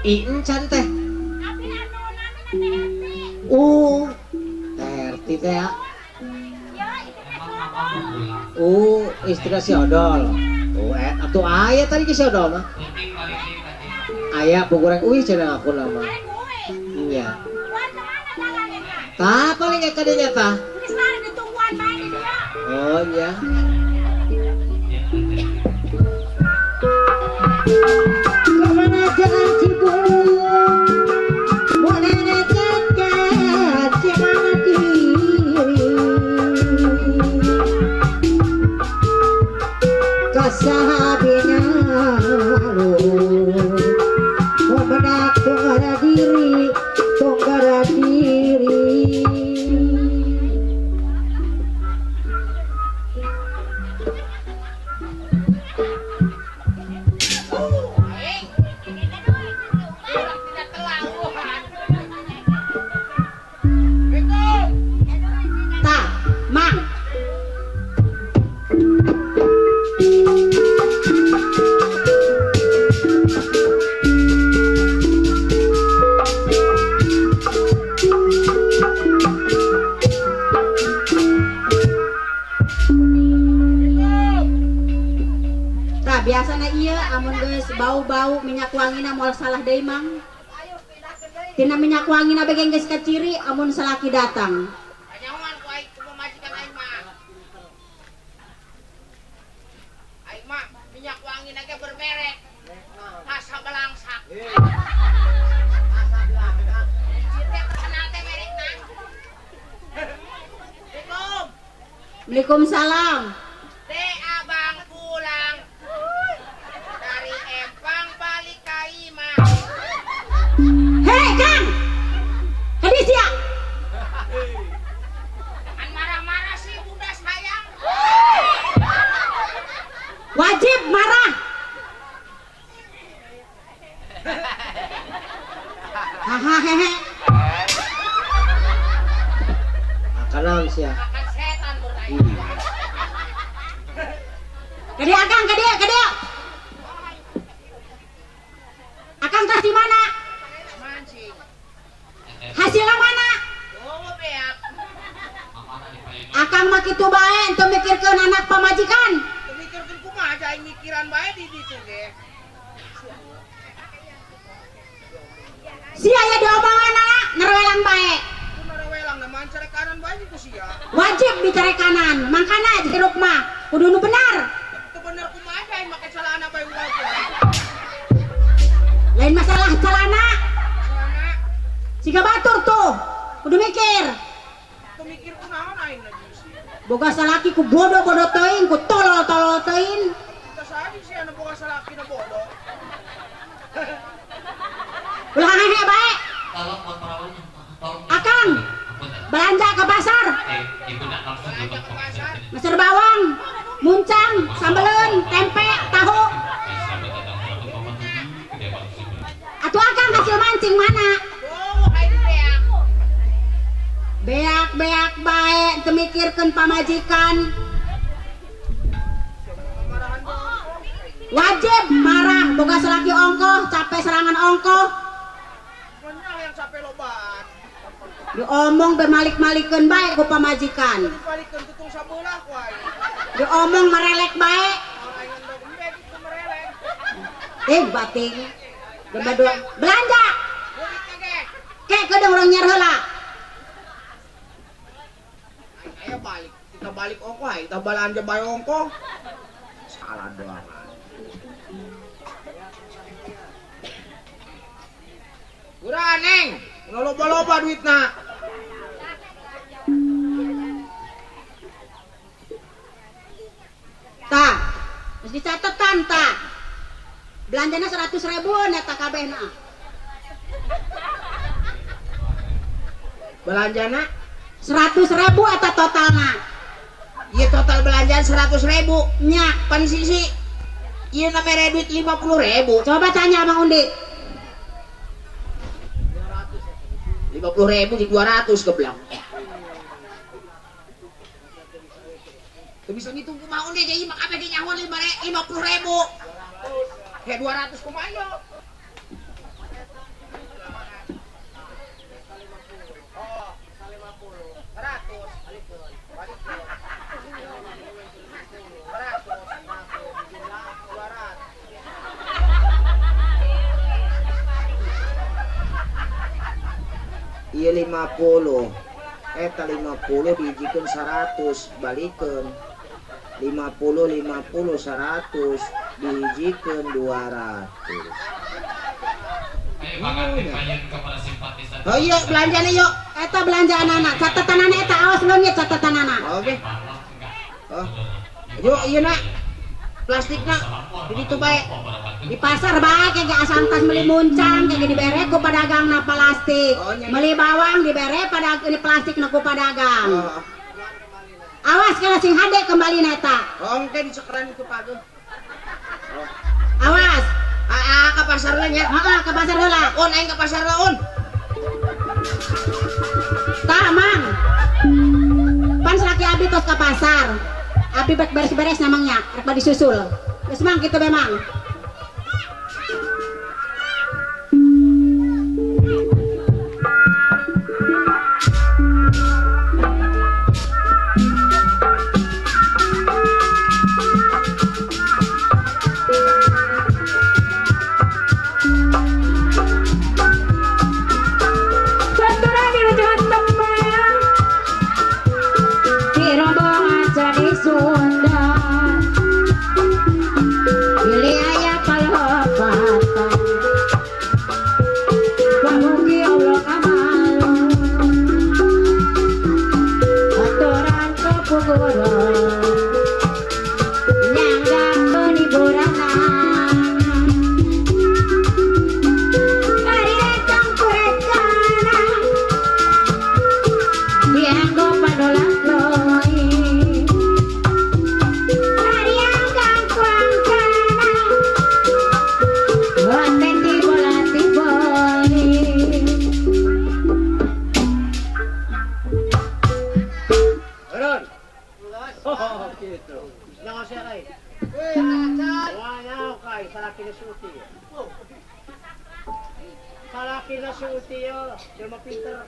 Encan teh. Terti teh ya. Istri si Odol. Atuh aya tadi si Odol mah. Aya pugureng uih cenah aku nama. Iya. Tah paling ka dinya tah. Oh iya. Bau-bau minyak wangina moal salah deui mang. Tina minyak wangina bege geus kaciri amun salaki datang. Kanyahoan ku aing ku pamajikan aing mah. Aing mah minyak wangina ge bermerek. Rasa belangsak. Ieu teh terkenal teh merekna. Assalamualaikum. Waalaikumsalam. Teh abang pulang. Dari Empang balik ka imah. Hei Kang, kadis ya? Wajib marah. Hahaha hehe. Akan sia. Kadieu akang, kadieu, kadieu. Akang tas di mana? Hasilnya mana? Akang mah kitu bae teu mikirkeun anak pamajikan. Teu mikirkeun kumaha aja aing mikiran bae di ditu ge. Sia ya diomongan anak ngerewelang bae. Ngerewelang na mancare kanan bae ku sia. Wajib dicari kanan, mangkana hirup mah kudu nu benar. Teu bener kumaha aja aing make celana bae ulah. Lain masalah celana. Siga batur tuh, kudu mikir. Teu mikir kunaon aing lagi sih. Boga salaki ku bodoh-bodoh teuing, ku tolol-tolol teuing. Kita saja sih anu boga salaki na bodoh. Ulah hehe bae. Akang belanja ke pasar. Meser bawang, muncang, sambeleun, tempe, tahu. Atuh akang hasil mancing mana? Beak-beak bae teu mikirkeun pamajikan. Wajib marah boga salaki ongkoh, capek serangan ongkoh. Diomong bemalik-malikeun bae ku pamajikan. Diomong merelek bae. Bating. Belanja. Kek kedeung urang nyer heula. Ayo balik, kita balik ongkoh, ayo kita belanja bae ongkoh. Salah doang. Kurang neng, loba-loba duitna. Tah, geus dicatetan tah. Belanjana 100.000 eta kabehna. Belanjana 100.000 eta totalna. Ieu total belanjaan 100.000 nya. Pan sisi ieu na mere duit 50.000. Coba tanya Mang Undi. 50.000 di 200 geblak. Teu bisa ngitung kumaha Undi jadi mah kabeh ge nyaho 50.000. He 200 kumaha ieu? Oh, 50. 100. Ieu 50. Eta 50 dihijikeun 100 balikeun. 50 50 100 dihijikeun 200. Oh iya belanjaan yuk. Eta belanjaan anak, catatanana eta awas leungit catatanana. Oke. Oh. Yuk ieu nak. Plastikna di ditu bae. Di pasar bae kayak asam tas beli muncang kayak dibere ku pedagang na plastik. Oh, beli bawang dibere pada ini plastik na ku pedagang. Oh. Awas kana sing hade kembali neta. Oh, engke dicekeran ku paguh. Oh. Awas. Ah, ke pasar lah nya. Heeh, ke pasar heula. On aing ke pasar lah on. Tah, Mang. Pan salaki abi tos ke pasar. Abi bek beres-beres namanya, rek bade disusul. Geus Mang kitu be Mang. Gitu. Nyawa siya kay. Uy, tacan. Wah, nyawa kay salaki na suti. Salaki na suti yo, jelma pinter.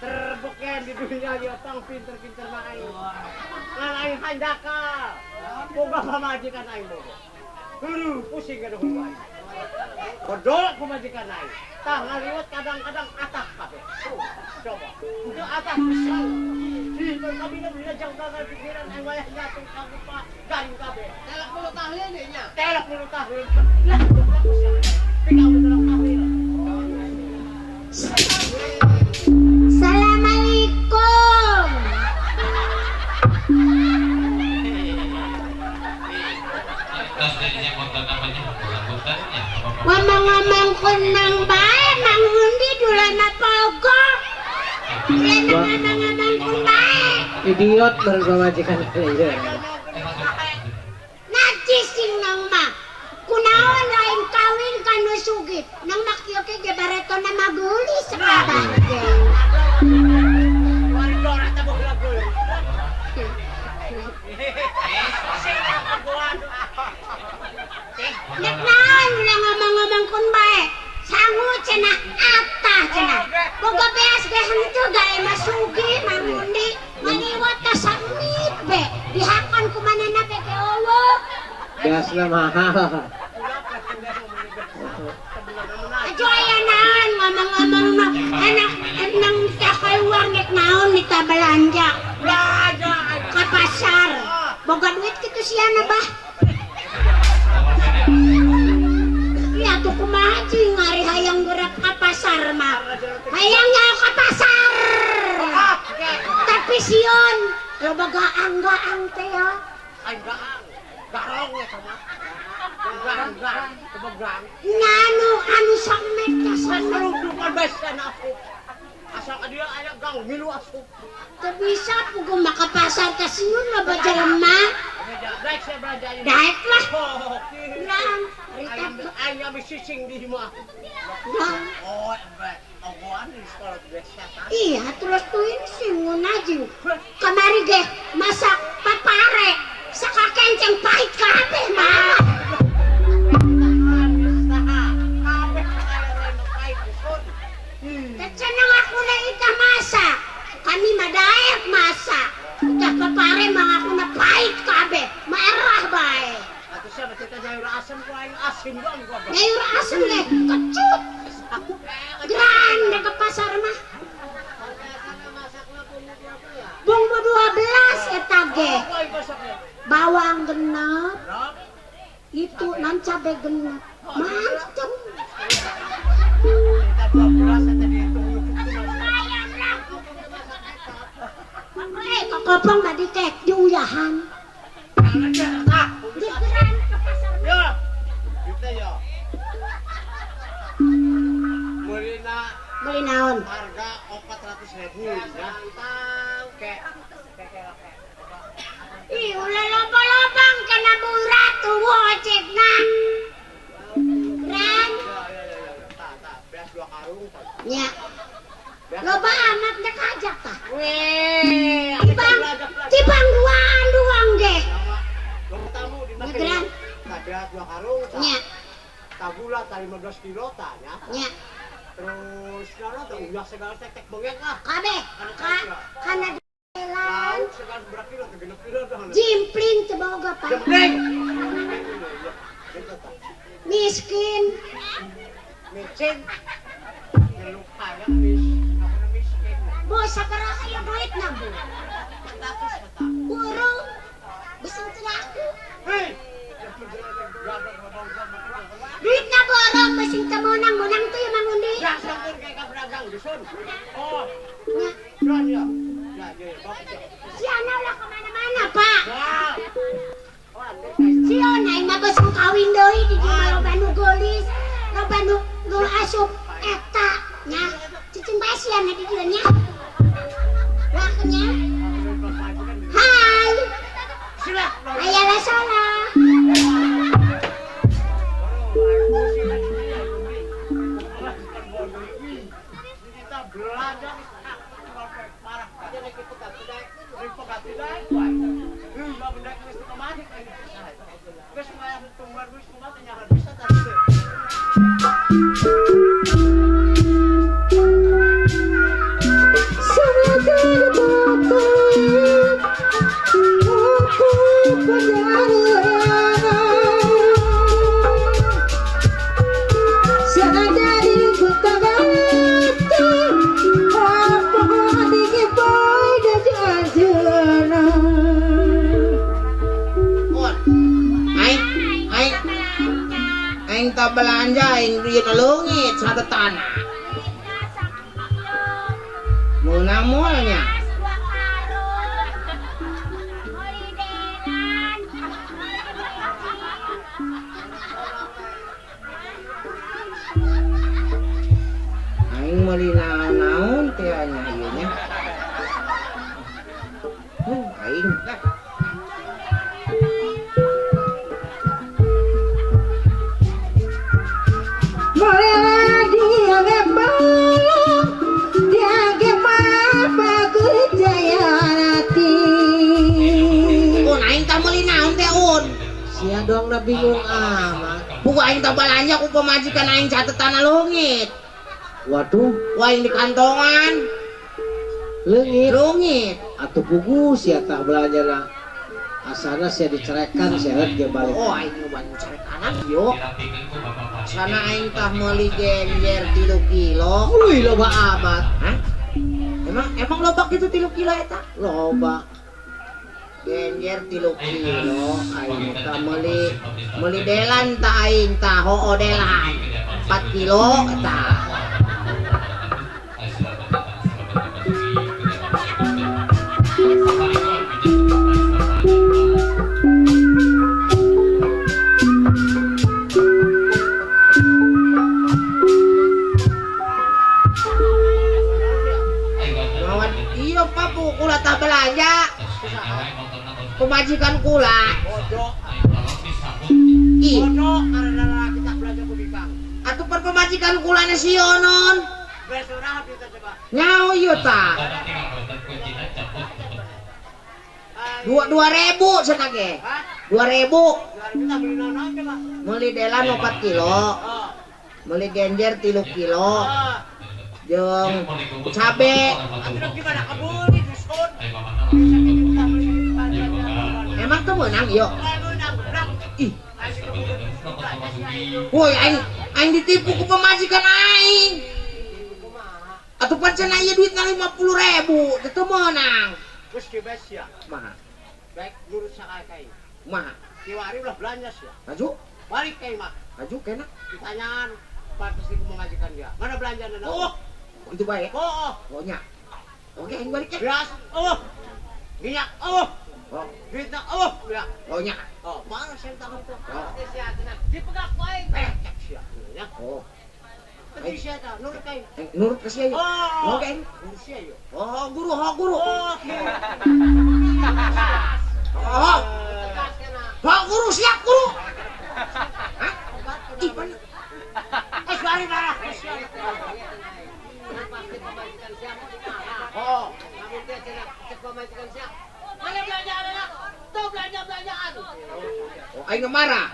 Terbuktian di dunia dia pang pinter-pinter na aing. Ngan aing handaka. Boga pamajikan aing boga. Huru, pusing ka doon aing. Bodolak pamajikan aing. Tah ngaliwat kadang-kadang atak kabeh. Coba. Itu atak pisau. Ih, kami na binajang ka pikiran ay wala nyatong kagupa galing kabeh. Telak mulut tahlil nya. Telak mulut tahlil. Lah, pikaw na lang tahlil. Assalamualaikum. Ngomong-ngomong kunang bae mangundi dulana pogo. Dulana ngomong-ngomong kun bae. Idiot baru pamajikan aja. Najis sing nang mah. Kunaon lain kawin kanu sugih. Nang mak kieu ge baretona magulis sakabeh. Nek naon ulah ngomong-ngomong kun bae. Sangu cenah atah cenah. Boga beas ge henteu gae mah sugih mangundi ngaliwat ka samit be. Dihakan ku manehna be ge eueuh. Beasna mahal. Ajo aya naon ngomong-ngomong mah anak nang teh keluar nek naon nita belanja. Belanja ka pasar. Boga duit kitu siana bah. Ya tuh kumaha cing ari hayang gerak ka pasar mah. Hayang nyaho ka pasar. Tapi sieun loba gaang-gaang teh ya. Aing gaang. Garong ya sama. Garang-garang, kebegang. Nganu anu samet ka samet. Dukan besan aku. Asal ka dia aya gang ngilu asup. Teu bisa puguh mah ka pasar teh sieun loba jelema. Daek saya belanja ini. Daek lah. Nah, ayam sising di mah. Oh, ogoan di sekolah biasa. Iya, terus tuin sing ngunajing. Kamari ge masak papare. Sakakenceng pahit kabeh mah. Cenang aku na ita masak. Kami mah daek masak. Udah papare mah aku na pahit kabeh. Marah bae. Atuh siapa cerita nyayur asem ku aing asin doang gua. Nyayur asem ge kecut. Grande ke pasar mah. Bumbu 12 eta ge. Bawang genep. Itu nan cabe genep. Mantep. Kokopong mah dikek diuyahan. Digeran ke pasar. Ya. Gitu ya. Meulina beli naon? Harga 400.000 ya. Oke. Ih, ulah loba-lobang kana burat tuh ojekna. Ran. Ya, beas 2 karung. Nya. Loba amat nya kajak tah. Weh, tibang duaan duang ge. Tamu di mana? Geran. Beas 2 karung. Nya. Tabula ta 15 kilo ta nya. Nya. Terus nana teh uyah segala tek-tek bengek lah. Kabeh. Kana dilan. Segala berapa kilo teh 6 kilo dah. Jimpling teu boga Pak. Jimpling. Miskin. Miskin. Lupa ya mis. Aku miskin. Bu sabaraha aya duitna Bu? Burung. Bisa teu laku. Hei. Duitna borong basing teu meunang-meunang teu Mang Undi. Dasar kayak ka pedagang dusun. Oh. Nya. Ya ya. Ya ya. Si ana ulah kemana-mana, Pak. Si ona mah basing kawin deui di dieu mah loba nu geulis, loba nu asup eta nya. Cicing bae siana di dieu nya. Lah nya. Hai. Ayalah salah. Belanja aing duit leungit satetana. Meunang moal nya. Aing meuli naon-naon teh nya ieu nya. Aing sia doang na bingung amat. Buku aing tah balanja ku pamajikan aing catetan leungit. Waduh, ku aing di kantongan. Leungit. Leungit. Atuh pugu sia tah belanja na. Asana sia dicerekan sia ge balik. Oh, aing nyoba cerekanan yo. Sana aing tah meuli genjer 3 kilo. Wih, loba amat. Hah? Emang loba kitu 3 kilo eta? Loba. Genjer 3 kilo aing tah meuli delan tah aing tah hoo delan 4 kilo eta. Lawan iya papu kula tah belanja. Pemajikan kula. Ih. Atuh per pemajikan kula na si Onon. Nyao ieu tah. 2.000 cenah ge. 2.000. Meuli delan 4 kilo. Meuli genjer 3 kilo. Jeung cabe. Emang tuh menang yo. Ih. Woi aing ditipu ku pemajikan aing. Atuh pan cenah ieu duitna 50.000, teu meunang. Geus ge bae sia. Kumaha? Baik nurut sakae. Kumaha? Kiwari ulah belanja sia. Laju. Balik ka imah. Laju kena. Ditanyaan pantes ku mengajikan dia. Mana belanjaan? Oh. Itu bae. Oh. Oh nya. Oke, aing balik ya. Beras. Oh. Minyak. Oh. Oh, duitna oh, ya. Oh nya. Oh, mana saya tahu tuh. Oh. Dipegang ku aing. Sia nya. Oh. Tadi sia tah nurut aing. Nurut ka sia yo. Oh, oke aing. Nurut sia yo. Oh, guru, oh guru. Oh. Oh. Oh, guru siap guru. Hah? Ih, pan. Eh, bari marah. Oh. Mana belanjaan anak? Tuh belanja-belanjaan. Oh, aing marah.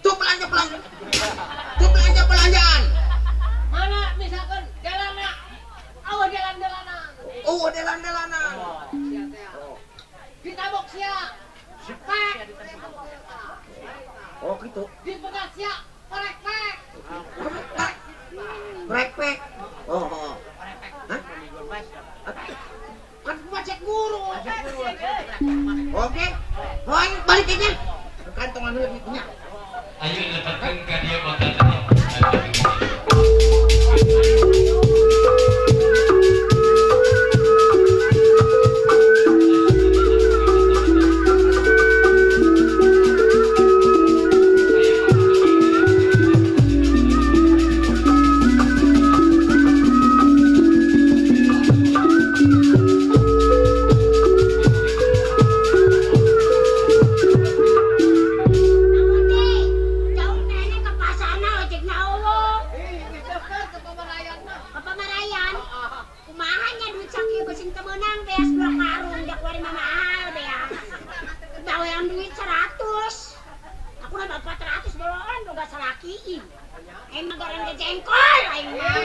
Tuh belanja-belanja. Tuh belanja-belanjaan. Mana misalkan jalana. Oh, jalan-jalanan. Oh, jalan-jalanan. Oh. Ditabok sia. Pek. Oh, gitu. Dipegat sia. Prek-prek. Prek-prek. Oh, oh. Hah? Kan cek guru. Oke. Oh, aing balik aja. Kantongan heula nya. Ayo lepatkeun ka dieu mata. Ii. Aing mah goreng ge jengkol aing mah.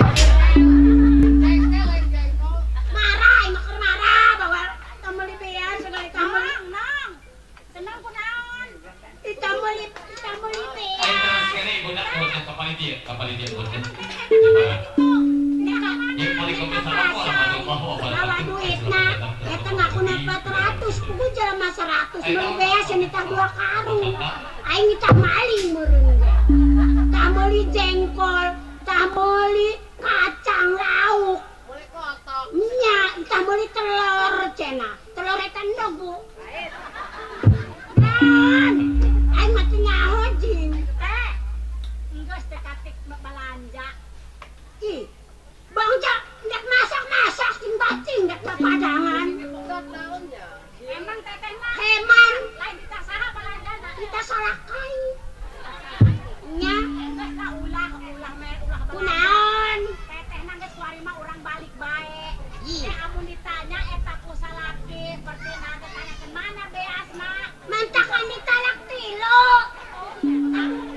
Marah aing mah keur marah bawa meuli beas segala meuli nang. Senang kunaon? Kita meuli beas. Aing terus kene budak boten kapali dia boten. Bawa duitna eta ngakuna 400 pugu jelema 100 meuli beas nitah 2 karung. Aing nitah maling meureun ge. Tah meuli jengkol, tah meuli kacang lauk. Nya, tah meuli telur cenah. Telur eta endog, Bu. Naon? Aing mah teu nyaho jing. Teh. Enggeus teh katik balanja. Ih. Bangca ndak masak-masak sing bacing ndak papadangan. Emang teteh mah heman lain kita saha balanjana. Kita salah kai. Nya geus lah ulah ulah me ulah kunaon? Teteh na geus kuari mah urang balik bae. Teh amun ditanya eta ku salaki berarti na teh tanyakeun mana beasna? Mantakan ditalak tilu.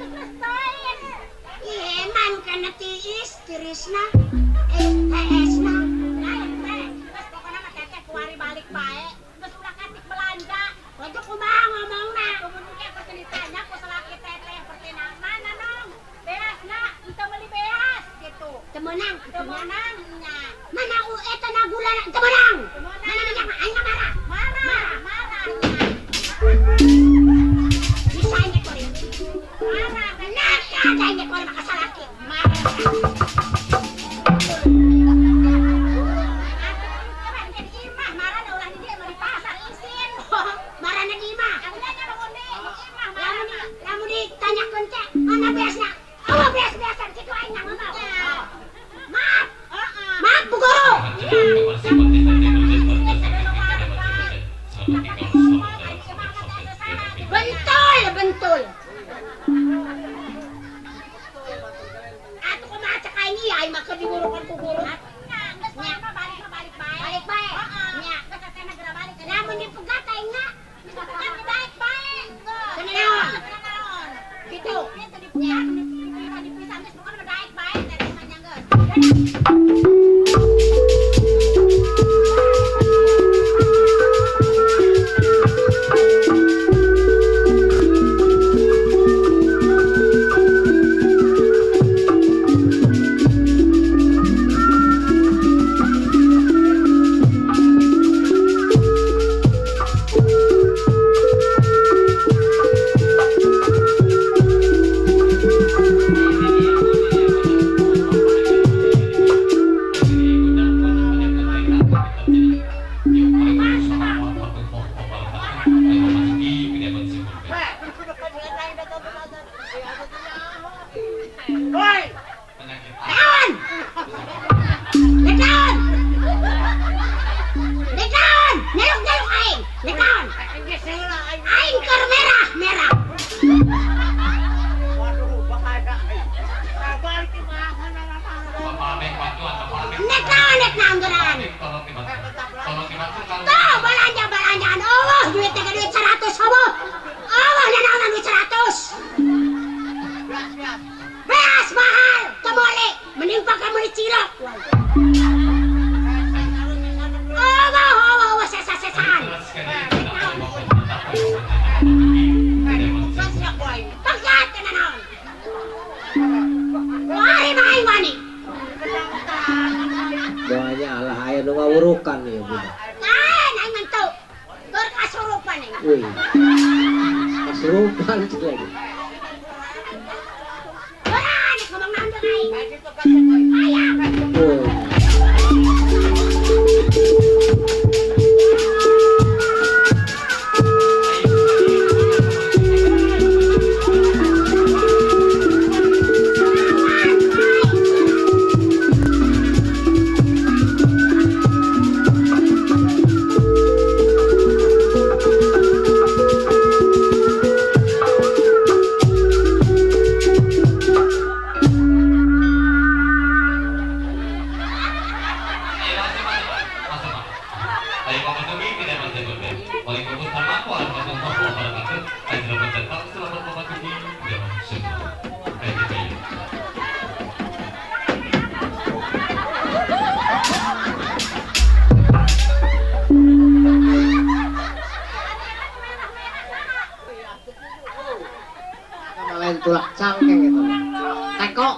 Geus teuing. Ih heman kana tiis tirisna. Heesna. Lain teh, geus pokona mah teteh kuari balik bae. Geus ulah katik belanja. Waduh kumaha ngomongna? Kumun ke pasti ditanya ku salaki teteh pertina mana nong? Beasna, henteu meuli beas gitu. Teu meunang, teu meunang nya. Mana u eta na gulana teu meunang. Mana minyak aing marah. Marah, marah. Bisa aing kuari. Marah, nah kada aing kuari maka salaki. Marah. Tanyakeun teh mana beasna? Awa beas-beasan kitu aing ngomong. Maaf. Maaf Bu Guru. Bentul, bentul. Atuh kumaha cek aing ieu aing mah keur diwurukan ku guru. Geus balik balik bae. Balik bae. Nya, geus teteh geura balik. Lamun dipegat aing na, dipegat balik bae. Kunaon? Gitu. Ya, dipisah geus pokona daek bae teteh mah nya geus. Lain tulak cangkeng eta mah. Teko.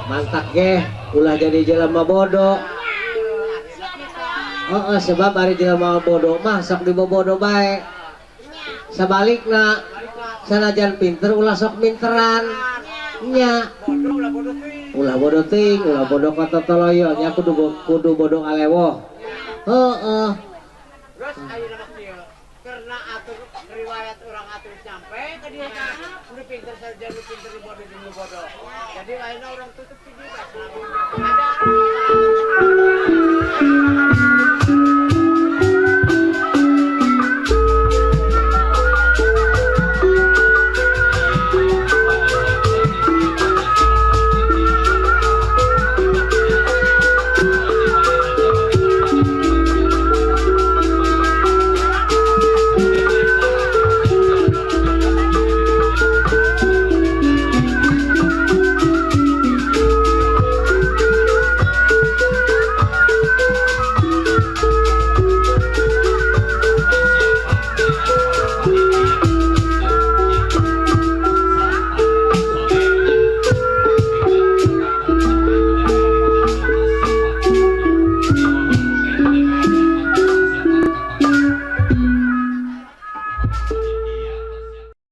Mantak ge ulah jadi jelema bodoh. Heeh, sebab ari jelema bodoh mah sok dibobodo bae. Sabalikna sanajan pinter ulah sok minteran. Nya. Ulah bodoh teuing, ulah bodoh ka totoloyo nya kudu bodoh alewoh. Heeh. Terus ayeuna mah kieu, karena atur riwayat urang atur sampe ka dieu tah, nu pinter saja nu pinter nu bodoh jeung nu bodoh. Jadi ayeuna urang tutup video. Ada.